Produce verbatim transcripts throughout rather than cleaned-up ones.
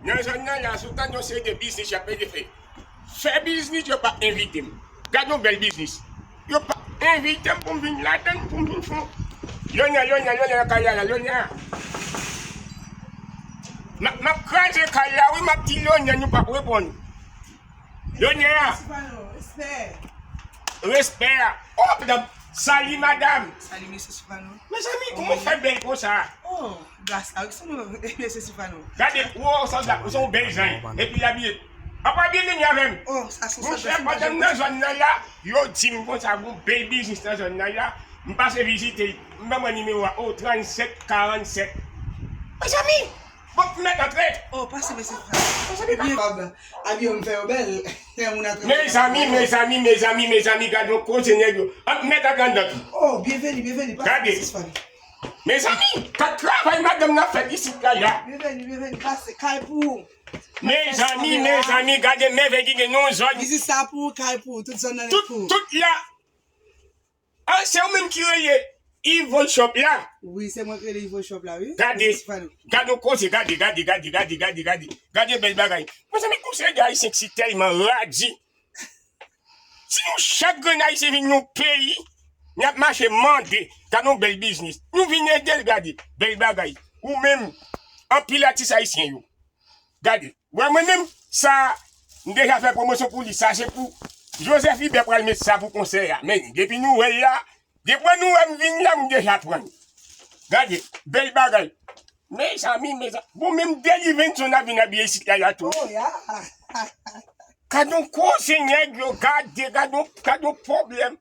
Nan zòn nan la, si w tande yon seri de biznis y ap mete fè. Fè biznis, yo pa envite m. Gade yon bèl biznis. Yo pa envite m pou m vin ladan l, pou m vin fè. Lonya, Lonya, Lonya, nan kay la, Lonya. M ap, m ap kraze kay la, wi, m ap di Lonya, nou p ap reponn. Lonya. Sifano, respè. Respè. Oh, madanm. Sali, madanm. Sali, mesye Sifano. Mezanmi, kòman w fè bèl konsa? Oh, gras la, wi, se nou, mesye Sifano. Gade, wo, sòlda, ou se yon bèl jan. Epi l abiye. Apa byen vini avè m. Oh, sa se yon sòlda. Monchè, pandan m nan zòn nan la, yo di m konsa, gon bèl biznis nan zòn nan la. M pase vizite, m ban mwen nimewo a, oh, trannsèt karannsèt. Mezanmi! Bon, m mèt antre. Oh, pase, mesye Fred. Pase, byen. Bab, abiye m fè yo bèl. Lè moun antre. Mezanmi, mezanmi, mezanmi, mezanmi, gade yon koze nèg yo. An, m mèt antre anndan tou. Oh, byenveni, byenveni. Pase, gade. Mesye Fred. Mezanmi, kat travay madanm nan fè isit la, la. Byenveni, byenveni. Pase, kay pou ou. Mezanmi, mezanmi, gade mèvèy ki gen nan zòn. Biznis sa pou ou, kay pou ou, tout zòn nan nèt pou ou. Tout, tout la. Ah, se ou menm ki rele Evil Shop la? Wi, se mwen ki rele Evil Shop la, wi. Gade, gade yon koze, gade, gade, gade, gade, gade, gade. Gade bèl bagay. Mezanmi, konsèy de Ayisyen ki si tèlman radi. Si nou chak grenn Ayisyen vin yon peyi, n ap mache mande, gade yon bèl biznis. Nou vin ede l, gade, bèl bagay. Ou menm, anpil atis ayisyen yo. Gade, wè mwen menm, sa, m deja fè pwomosyon pou li, sa se pou Joseph Hubert pral met sa pou konsèy a. Men, depi nou wè l la, depi nou wè m vin la, m deja pran l. Gade, bèl bagay. Mezanmi, mezanmi, bon, menm Delivenson ap vin abiye isit la, la tou. Oh, yeah. Gade yon koze nèg yo, gade, gade yon, gade yon pwoblèm.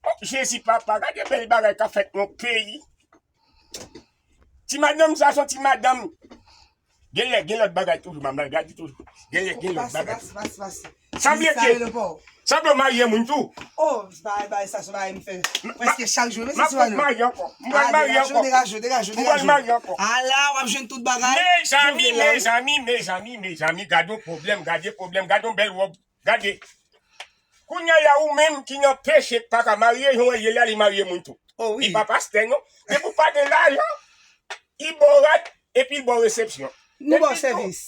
Oh, Jezi papa, gade bèl bagay k ap fèt nan peyi. Ti madanm sa se yon ti madanm. Genlè, gen lòt bagay toujou, manman, gade toujou. Genlè, gen lòt bagay. Pase, pase, pase. Sanble ke, sanble w marye moun tou. Oh, bay, bay, sa se bagay m fè. Prèske chak jou, mesye Sifano. M ap marye ankò. M pral marye ankò. Degaje w, degaje w, degaje w. M pral marye ankò. Ala, w ap jwenn tout bagay. Mezanmi, mezanmi, mezanmi, mezanmi, gade yon pwoblèm, gade pwoblèm, gade yon bèl wòb. Gade. Kounye a la, ou menm ki nan peche, k pa ka marye, jan w wè l ye la, li marye moun tou. Oh, wi. Li pa pastè, non. Depi w pa gen lajan, li ba w rad, epi l ba w resepsyon. Nou ba w sèvis.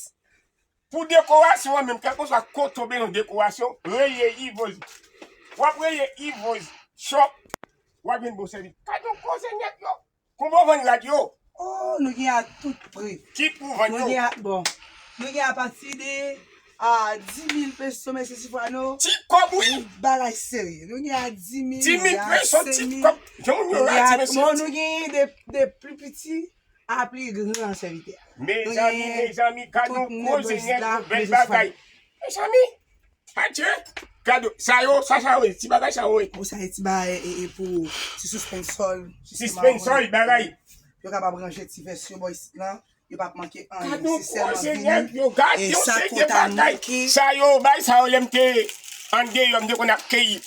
Pou dekorasyon an menm, kèlkeswa kote w bezwen dekorasyon, rele Ivoz. W ap rele Ivoz Shop, w ap jwenn bon sèvis. Gade yon koze nèg yo. Konbyen w vann rad yo? Oh, nou gen a tout pri. Ki pri w vann yo? Nou gen a, bon, nou gen apati de, a, dis mil peso, mesye Sifano. Ti kòb, wi. Yon bagay serye. Nou gen a dis mil, dis mil peso, ti kòb. Jan moun yo radi, mesye. Bon, nou gen de, de pli piti a pli gran, sèvitè. Mezanmi, mezanmi, gade yon koze nèg yo, bèl bagay. Mezanmi, adye, gade, sa yo, sa, sa yo ye, ti bagay sa yo ye. Bon, sa ye ti bagay, e, e, pou ti sispann sòl. Sispann sòl, bagay. Yo kapab ranje ti vès yo bò isit lan. Yo p ap manke anyen. Se sèlman vini. Gade yon koze nèg yo, gade yon seri de bagay. Sa yo bay, sa yo lè m te andeyò, m te konn ap keyi.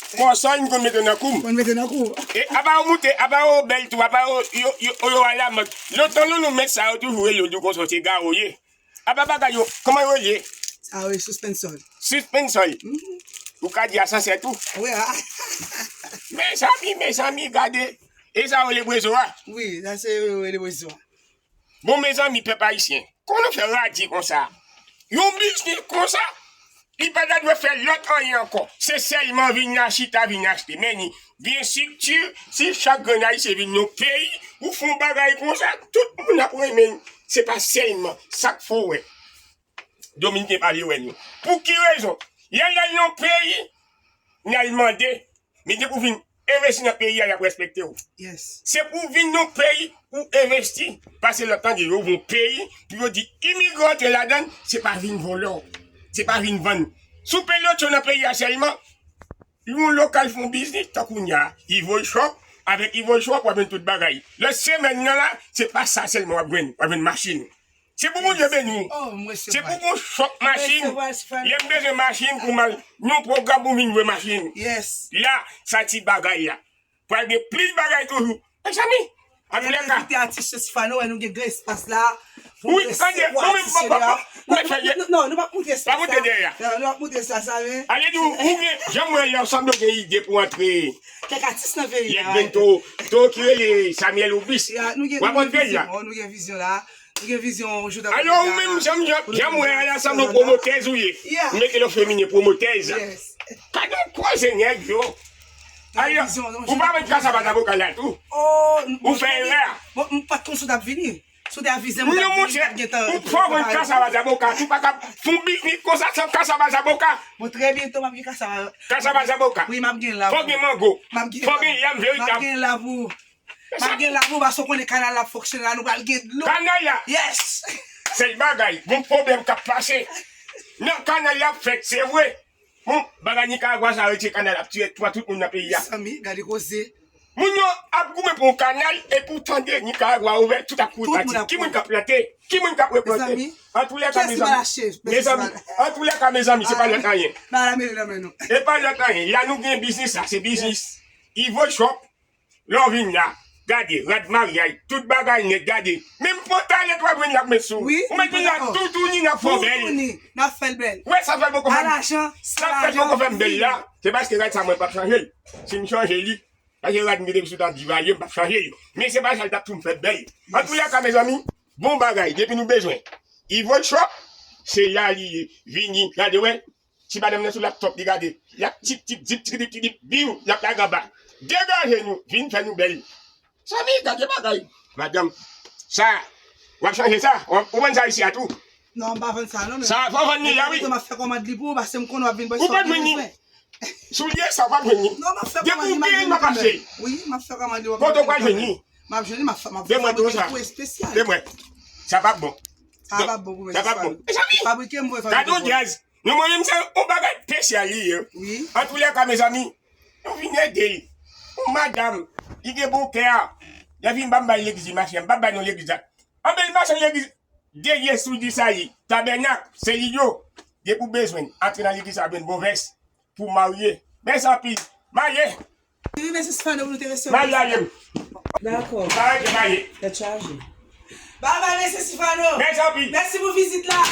Konsòl, m konn mete nan kou m. Konn mete nan kou. E apa yo moute, apa yo bèl tou, apa yo, yo, yo, yo alamòd. Lontan, non, nou met sa yo toujou rele yo di w konsa, se garo ye. Apa bagay yo, kòman yo rele? Sa yo ye sispann sòl. Sispann sòl. Mhm. Ou ka di asansè tou. Wi, a. Mezanmi, mezanmi, gade. E sa yo rele brezo a? Wi, sa se yo rele brezo a. Bon, mezanmi, pèp ayisyen, kòman nou fè radi konsa? Yon biznis konsa, li pa ta dwe fè lòt anyen ankò. Se sèlman vin la chita, vin achte. Men ni, byen sikti, si chak grenn ayisyen vin yon peyi, ou fè yon bagay konsa, tout moun ap renmen l. Se pa sèlman sa k fè w wè Dominiken pa vle wè nou. Pou ki rezon? Y al nan yon peyi, y al mande, men depi w vin envesti nan peyi a, y ap respekte w. Yes. Se pou w vin nan yon peyi pou w envesti, pase lòt tande yo yon peyi, pou yo di imigran antre ladan l, se pa vin vòlò, se pa vin vann. Si w peye lòt yo nan peyi a sèlman, yon lokal fè yon biznis, tankou n a Ivory Shop, avèk Ivory Shop, w ap jwenn tout bagay. Lòt semèn nan la, se pa sa sèlman w ap jwenn, w ap jwenn machin. Se pou Bondye beni w. Se pou gon chòk machin. Lè m bezwen machin pou m al nan yon pwogram pou m vin lwe machin. La, sa ti bagay la. Pral gen plis bagay toujou. Mezanmi, antoulèka. Envite atis yo, Sifano, wè nou gen gran espas la. Wi, tande, nou menm, papa, nou mèt fè. Non, nou p ap moute espas la. Pa moute dèyè a. Non, nou p ap moute espas la, men. Ale di, ou gen, jan m wè yo, sanble w gen ide pou antre. Kèk atis nan peyi a. Yèk bento, to ki rele Samuel Obis. W ap antre la. Nou gen vizyon la. Ou gen vizyon yon jou ta. Alò, ou menm, jan m, jan, jan m wè a la, sanble yon pwomotèz ou ye. Yeah. M mete lè feminen pwomotèz. Yes. Gade koze nèg yo. Alò, ou pa vann kasava zaboka la tou. Oh, ou fè erè. Bon, m pa t konn si w t ap vini. Si w te avize m, ou t ap vini, m t ap gentan. Ou fò vann kasava zaboka tou, pa ka fè yon biznis konsa san kasava zaboka. Bon, trè byento, m ap gen kasava. Kasava zaboka. Wi, m ap gen la. Fò gen mango. M ap gen. Fò gen yanm veritab. M ap gen la pou. M ap gen la pou, paske w konnen kanal la ap fonksyone la, nou pral gen dlo. Kanal la. Yes. Sèl bagay, gon pwoblèm k ap pase. Nan kanal la ap fèt, se vre. Bon, bagay Nikaragwa sa retire kanal ap tire twa tout moun nan peyi a. Mezanmi, gade koze. Moun yo ap goumen pou yon kanal epi w tande Nikaragwa ouvè, tout ap kouri pati. Ki moun k ap plante? Ki moun k ap replante? Antoulèka, mezanmi, mezanmi, antoulèka, mezanmi, se pa lòt anyen. E pa lòt anyen. La nou gen biznis la, se biznis. Ivo Shop, lè w vin la, gade, rad maryaj, tout bagay nèt, gade. Menm pantalèt w ap jwenn l ap met sou ou. Ou mèt vin la toutouni n ap fè w bèl. Toutouni, n ap fè l bèl. Wè sa fè l poko fè m, sa fè l poko fè m bèl la. Se paske rad sa mwen p ap chanje l. Si m chanje li, paske rad m gen depi sou ta divaye, m p ap chanje l. Men se pa sa l t ap tou m fè bèl. Antoulèka, mezanmi, bon bagay, depi nou bezwen Ivo Shop, se la li ye. Vini, gade wè. Ti madanm nan sou laptop li gade. L ap tip, tip, tip, tip, tip, tip, biw, l ap lage anba. Degaje nou, vin fè nou bèl. Zanmi, gade bagay. Madanm, sa, w ap chanje sa? W ap, ou vann sa isi a tou? Non, m pa vann sa, non, men. Sa, fò w vann li a, wi. M ap fè kòmand li pou ou, paske m konnen w ap vin bò sa w bezwen. Soulye sa, w ap jwenn li. Non, m ap fè kòmand li, m ap jwenn li kanmenm. Wi, m ap fè kòmand li, w ap jwenn li kanmenm. Kote w pral jwenn li? M ap jwenn li, m ap fè, m ap fè fabrike pou espesyal. Sa p ap bon. Sa p ap bon. Sa p ap bon, mezanmi. Fabrike m voye fabrike. Gade yon djaz. Nou, mwen menm, se yon bagay espesyal li ye. Wi. Antoulèka, mezanmi, nou vin ede l. Yon madanm, li gen bon kè a. Li vin ban m bay legliz li mache, m p ap bay non legliz la. Anben, li mache nan legliz, dèyè sou di sa li. Tabènak, se li yo. Depi w bezwen, antre nan legliz sa, jwenn bon vès pou w marye. Mèsi anpil. Marye. Wi, mèsi Sifano, nou te resevwa. Marye, ale m. Dakò. Marye, marye. Tèt chaje. Babay, mèsi Sifano. Mèsi anpil. Mèsi pou vizit la.